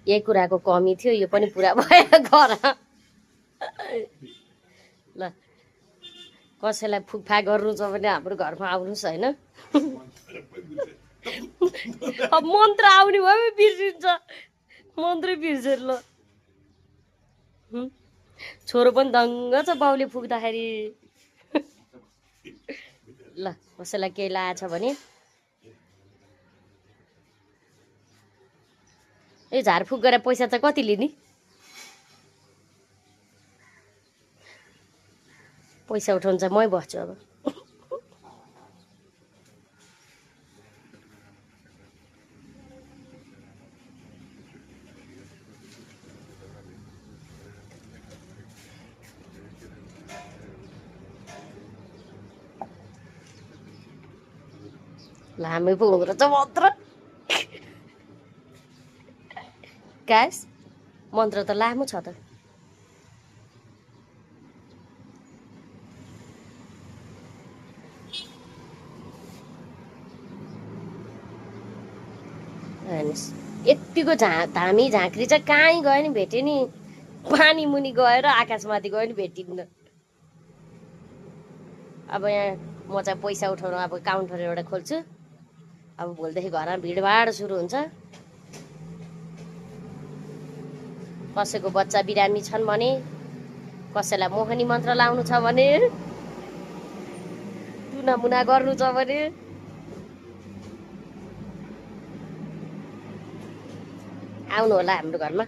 यही कुराको कमी थियो, यो पनि पुरा भयो घर। ल कसैलाई फुकफा गर्नु छ भने हाम्रो घरमा आउनुहोस् होइन। अब मन्त्र आउने भयो बिर्सिन्छ, मन्त्रै बिर्सेर ल। छोरो पनि दङ्ग छ बाउले फुक्दाखेरि। ल कसैलाई केही लागेछ भने ए झारफुक गरेर पैसा चाहिँ कति लिने? पैसा उठाउनु चाहिँ मै बस्छु अब। लामै पो हुँदो रहेछ मन्त्र। क्यास मन्त्र त लामो छ त। हेर्नुहोस् यतिको धामी झाँक्री चाहिँ कहीँ गयो नि भेट्यो नि, पानी मुनि गएर आकाशमाथि गयो नि भेटिन्न। अब यहाँ म चाहिँ पैसा उठाउनु अब काउन्टर एउटा खोल्छु। अब भोलिदेखि घरमा भिडभाड सुरु हुन्छ। कसैको बच्चा बिरामी छन् भने, कसैलाई मोहनी मन्त्र लाउनु छ भने, टुनामुना गर्नु छ भने आउनु होला हाम्रो घरमा।